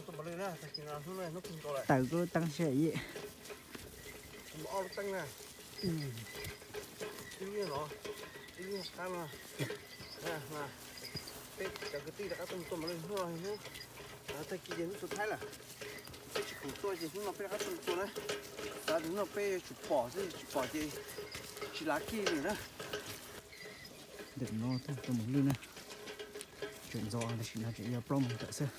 Tawm kuv lub teeb seb ib. Ob lub teeb na, ib lub no, ib lub qab no, peb cov kwv tij rov qab tuaj mus tua mos lwj hnub no hnub, tag kis ces hnub suav thaib lawm. Peb tsis khoom tuaj ces hnub no peb rov qab tuaj mus tua na. Xav tias hnub no peb yuav tsum pom xwb, tsis pom ces tsis lav kiag li na. Ntawm no tuaj tua mos lwj na, tseem ntxov tam sim no tseem yog plaub moos tawm xwb.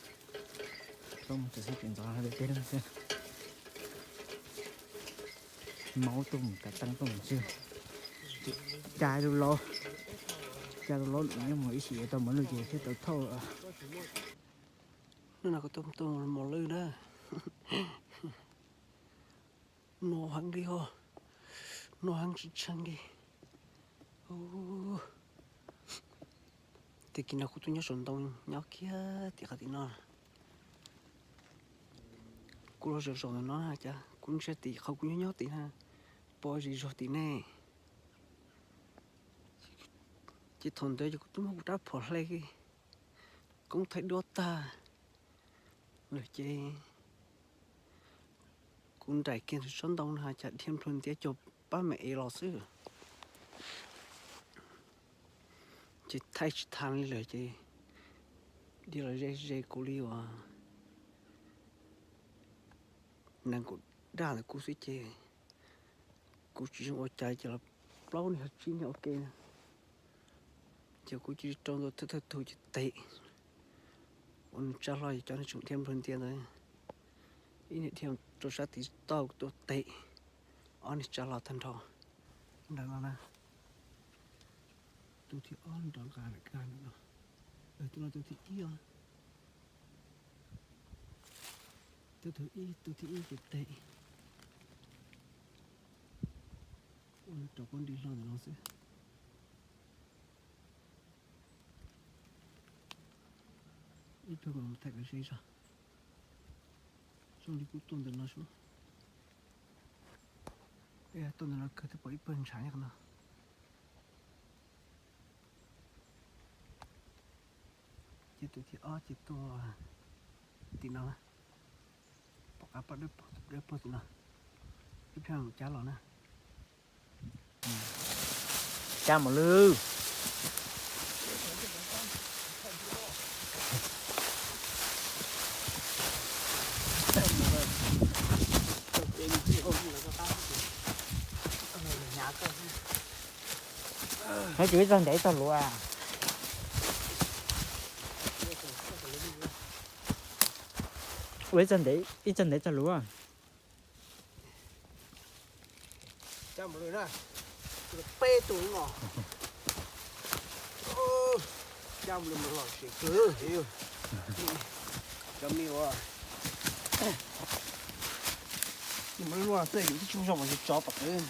Plaub moos tawm xwb tseem ntxov peb leeg xwb. Maub tuaj mus kav teeb tuaj mus tswj, cas lub laub, cas lub laub nws nyob mus ib sim yuav tau mos lwj ces thiaj tau thauj. Hnub no kuv tuaj tua mos lwj na. No heev li os, no heev tsis tsheej li. Tag kis no kuv tuaj nyob saum ntoo nyob kiag tim qhov tim no. Kuv los saum saum ntawm no na, cas kuv ntsia tim qhov kuv nyob nyob tim na, pom zis zog tim ne. Ces thaum ntawd ces kuv twb muab kuv rab phom hle koob thaij duab tag lawm ces kuv nraim kiag ntawm tsob ntoo no cas dhia nplhua ntiav cuag pab me es los xwb. Ces thaij tsis tau li lawm ces dhia los ze ze kuv li uas nees nkaum daj ntawm kuv xwb ces kuv tsis zoo ua cas ces los plaub niag tsib niag ua ke na. Ces kuv cia li rau ntua thawj thawj tug ces tes ua nws tsa hlo ces cov niag tseem dhia nplhua ntiav ntawd, ib niag dhia rau sab tid tau kuv tua tes, ob niag tsa hlo tag nrho. Nrad no na, tus thib ob nrov nqa nram kag ntawm no, tus no tus thib ib os. Tus thib ib, tus thib ib ces tes ua rau kuv nti hlo ntawm no xwb. Ib pliag mam thaij kom ze zog. Zoo li kuv tua ntawm no sub. Tua ntawm no kawg twb pom ib pawg ntshav nyob qhov no. Ces tus thib ob ces tua tim no, pom qab pom dawb paug tim no, ib pliag cab los na. Cab mos lwj. Neb tsis ib txog ntev ib txog luv. Ua ib txog ntev ib txog luv. Cab mus lwj na, peb tug no, cab mus lwj mus lom zem kawg. Cov me ua, mus lwj luaj tej yus twb tsis zoo mas yus tsov tom qwb.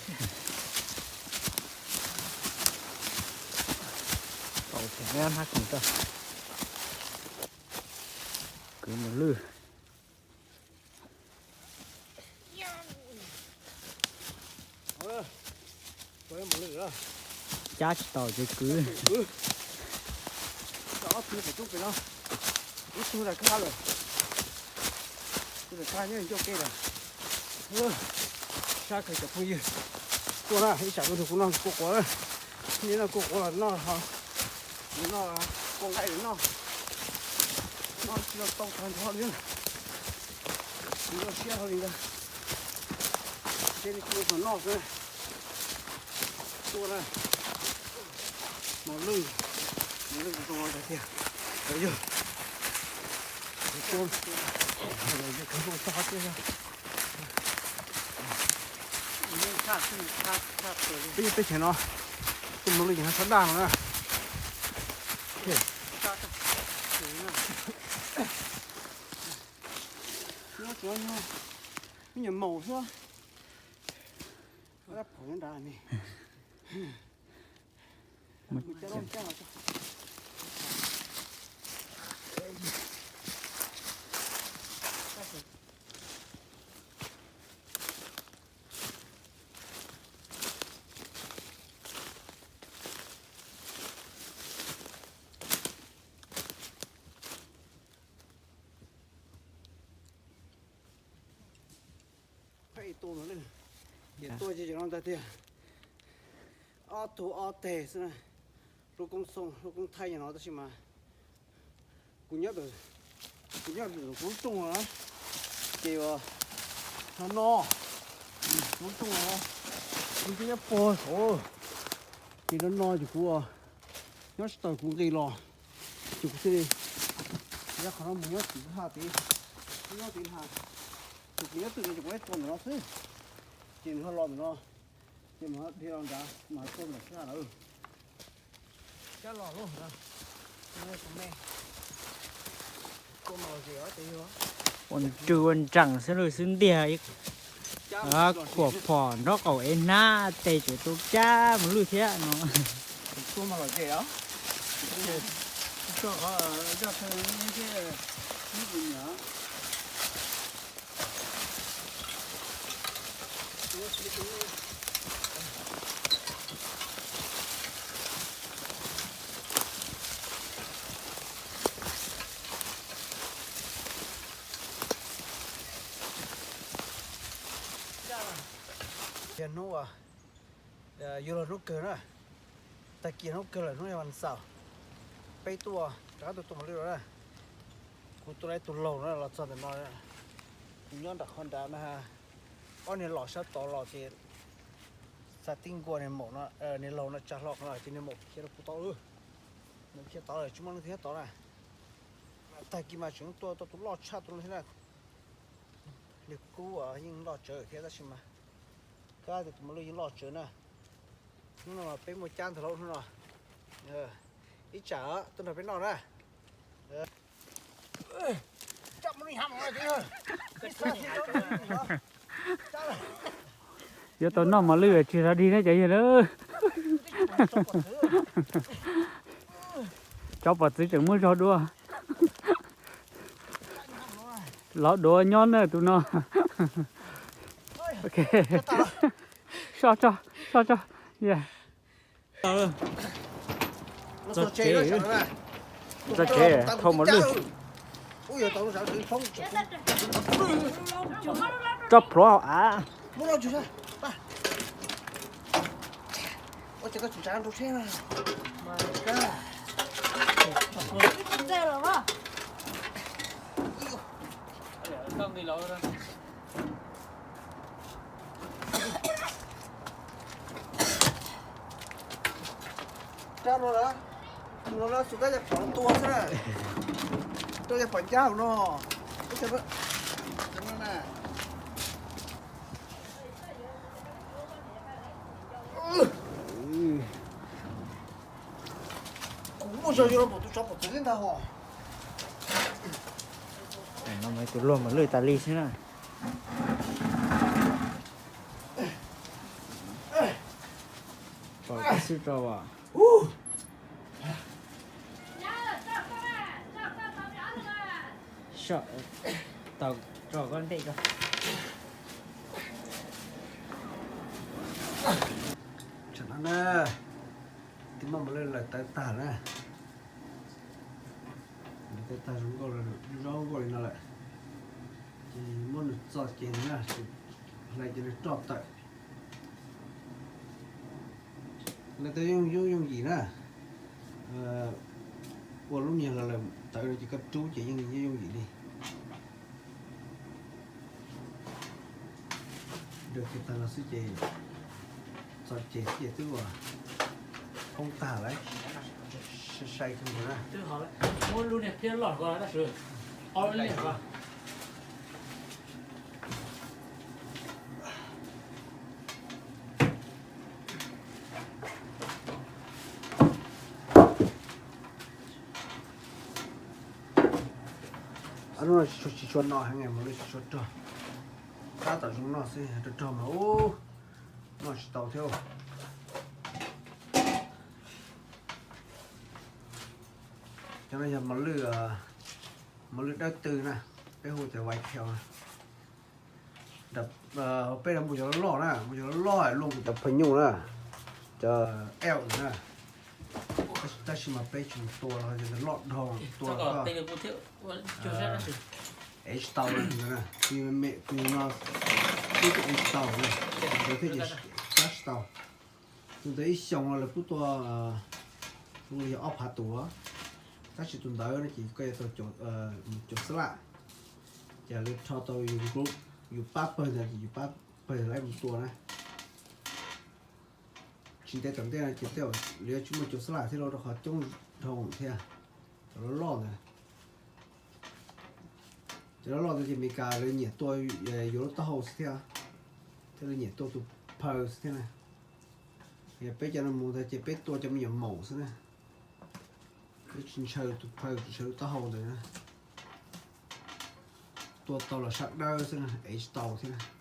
Tau them neb hnab khoom tso, kwv mus lwj. Cab tsis tau ces kwv. Ob tug pem tub pem no, ib tug nram kab lawm, tus nram kab nyob ncauj ke lawm. Sab kawg cov phooj ywg, tuaj na ib tsam tuaj nrog kuv noj kua quav na. Nej noj kua quav los noj, noj kua nqaij los noj, noj tsis tau tau qhov nrov li na. Noj siab hlo li ntag. Ntshe li kuv txog noj xwb. Tuaj na. Mos lwj, mos lwj zoo tiag tiag. Yog, yog kawg tuaj txog qhov twg. Peb, peb chaw no tuaj mos lwj ces no sab daj no na. Nyob tsuav me nyuam maum xwb. Dab phom nyob nrad ne. Tuaj mas, ces tuaj ces no ntag tiag. Ob tug ob teg xwb na. Lub koob xoo lub koob thaij no tab sis mas kuv nyob, kuv nyob kuv lub rooj no na, ces no no, lub rooj no, kuv nyob puag saud, ces no no ces kuv nyob tsis tau kuv nqis los, ces kuv thiaj li nyob qhov no mus nyob tim ha tid, nyob tim ha, ces kuv nyob twg no ces kuv nyob tso ntawm no xwb, ces nws ho los ntawm no, ces mas dhia los nrad mas tuaj ntawm sab lawm. Cab los lauj, me, ua ntswg ua nrees xwb lwj xwb ntiag, khuam phom nrob qaum ev hnab tes tseem tu cab mus lwj thiab no. Yog hnub, yuav luag hnub kawg na, tag kis hnub kawg lawm, hnub yog vas xaum, peb tuaj rov qab tuaj tua mos lwj no na. Kuv tua tau ib tug laug na los txog ntawm no, kuv nyob nram qhov nrad na, ob niag los sab tod los ces xav tib nkaus niag maum no, niag laug no tsa hlo qhov no ces niag maum khiav rau puag tod lawm, khiav tod lawm tsis muaj leej twg nyob tod na. Tag kis mas tseem tua tau tus loj tshaj tus no thiab na. Niag kub yeej loj tsawv thiab tab sis mas kab tias tus mos lwj yeej loj tsawv na. Hnub no mas peb muaj cab ntag lauj hnub no. Ib tsam tuaj nrog peb noj na. Yuav tau noj mos lwj tsis xav dig na cov yawg lawm. Tsov pom txwv tseem muab zog dua. Lov duav nyob na tus no. Ok. Soj tso, soj tso. Txog tsev, txog tsev thau mos lwj. Roj plhuav hauv av. Rau no na, tus no na, tus tab yog pom tua xwb na. Rau yog pom ncab no. Kuv muaj zog yuav los pom tus tsov pom txwv thiab ntag hos. No mas tus luag mas lwj tas li xwb na. Pom xwb tso as. Tau tso koj ntej ko. Tam no na, twb muab mos lwj lawm tawv tag na. Lawv tawv tag zoo nkauj, zoo nkauj li no lawm. Ces muab nws txo ces na, hlais ces nws roj tawm. Lawv tawv yooj yooj yooj yim na. Ua lub niag los lawm tawv no ces koj rub ces yeej yooj yooj yim li. Daws kiag tag no xwb ces txo ces xwb ces twb ua poob tag lawm. Sai sai kawg nkaus na. Muab lub niag phiab loj ko tab sis ob lub niag ko. Hnub no tsis tshua no heev, mos lwj tsis tshua rog, tab tom zoo noj xwb, rog rog mas ub, noj tsis tau thiab. Cov no yog mos lwj, mos lwj dawb tw na, peb hu tias vais kheo na. Peb mus cov loj loj na, mus cov loj loj luaj nkaus cov phaj nyuj na, cov elk na. Tab sis mas peb tsis mus tua los yog loj dhau tua koj ev tsis tau na. Tus me me tus no Peb tus ev tsis tau na, tus ntawd thiaj li sab tsis tau. Tus ntawd ib xyoos no lawv pub tua zoo li yog ob phav tus, tab sis tus ntawd no ces koj yuav tau mus cuag xab laj, ces lawv rho tau yus group, yus pab pawg ntawd ces yus pab pawg lawv mus tua na. Tsis ntev tom ntej no ces tej zaum lawv yuav tsis muaj cuag xab laj thiab lauj, rau qhov coob dhau thiab. Cov loj loj ntawd, cov loj loj ntawd ces Amelikas lawv nyiam tua yuav lub taub hau xwb thiab, thiab lawv nyiam tua tus phaw xwb thiab na. Yog peb cov no mus ntawd ces peb tua cov me nyuam maum xwb na. Peb tsis ntshaw tus phaw, tsis ntshaw lub taub hau ntawd na. Tua tau los sab dawb xwb na, ev tsis tau thiab na.